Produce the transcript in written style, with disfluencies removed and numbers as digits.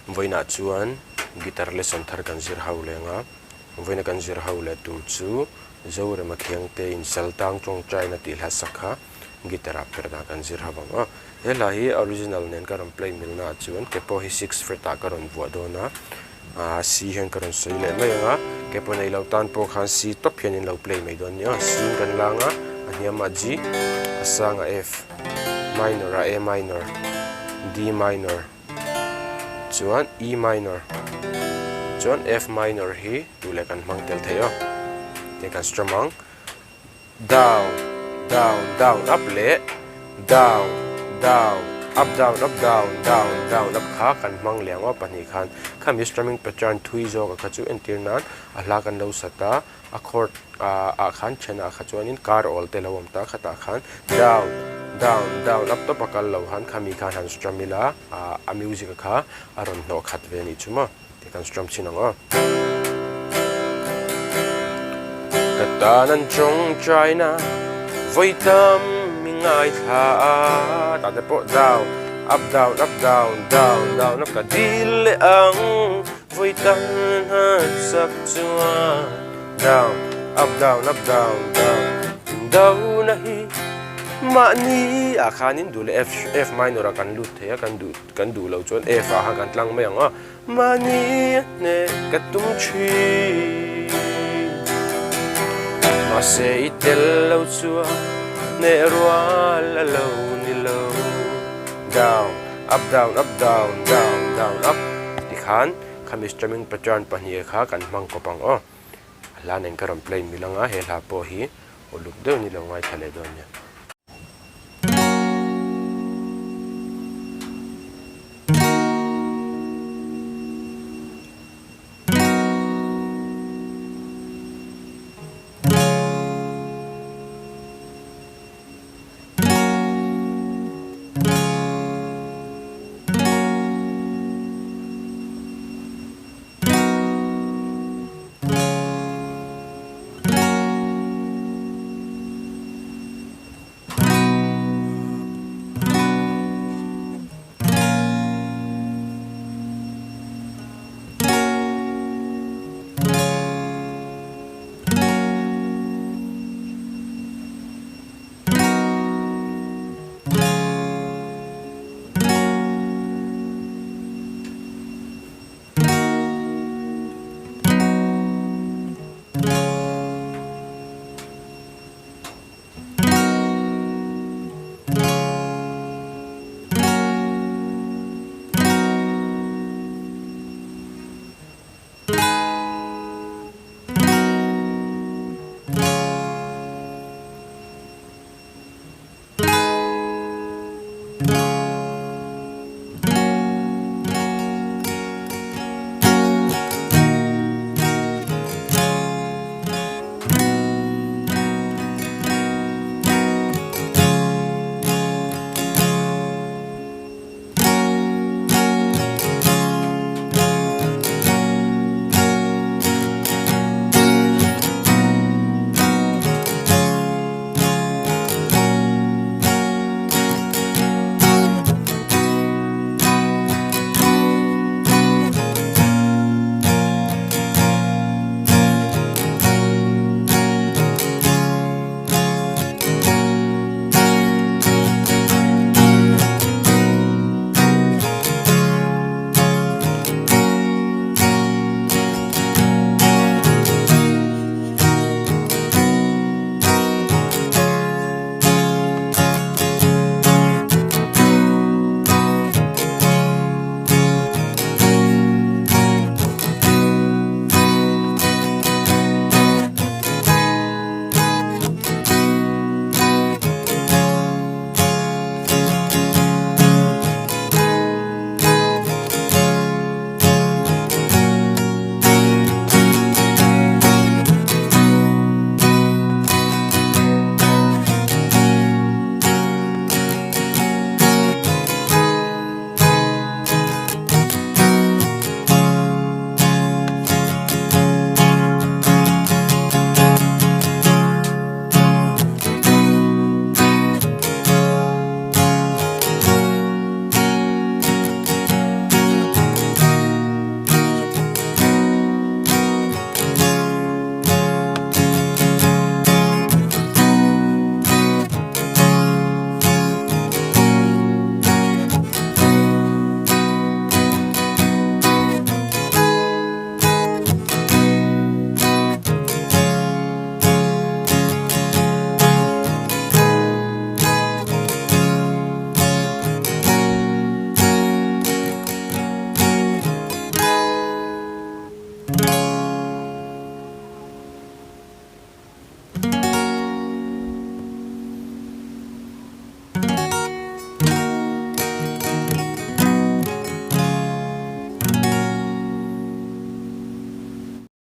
Vawiinah chuan guitar lesson thar kan zir ho leng a, vawiina kan zir ho leh tur chu Zorema Khiangte in Saltang Tawngtaina tih hla sak kha guitar ah perh dan kan zir ho vang a. He hla hi original nen ka rawn play milna ah chuan capo hi six fret ah ka rawn vuah dawn a, ah C hian ka rawn sawi leh mai ang a, capo nei lo tan pawh khan C tawp hian in lo play mai dawn nia, C in kan lang a, a hniamah G, a sangah F, minor ah A minor, D minor. Chuan E minor chuan F minor hi duh leh kan hmang tel thei a tiang kan strum ang down down down up leh down down up down up down down down up kha kan hmang leh ang aw pahnih khan khami strumming pattern thui zawk a kha chu entir nan a hla kan lo sat a. A chord ah khan then ah kha chuanin kar awl te lo awm ta khatah khan down down down up tawp a kal lo han khami khan han strum ila ah a music a kha a rawn hnawh khat ve a nih chu maw ti kan strum chhin ang aw. Ka tan an tawngtaina vawi tam mi ngaithla a tah te pawh down up down up down down down up ka dil leh ang. Vawi tam hnasak chuan down up down up down down down a hi mahni ah khanin duh leh F F minor ah kan lut thei a kan duh kan duh loh chuan F ah khan kan tlang mai ang a mahni a hneh ka tum thin mahse i tel lo chuan hneh rual a lo ni lo down. Up down up down down down up tikhan khami strumming pattern pahnih kha kan hmang kawp ang aw. A hla nen ka rawn play mil anga he hla pawh hi uluk deuh ni lo ngaithla leh dawn nia.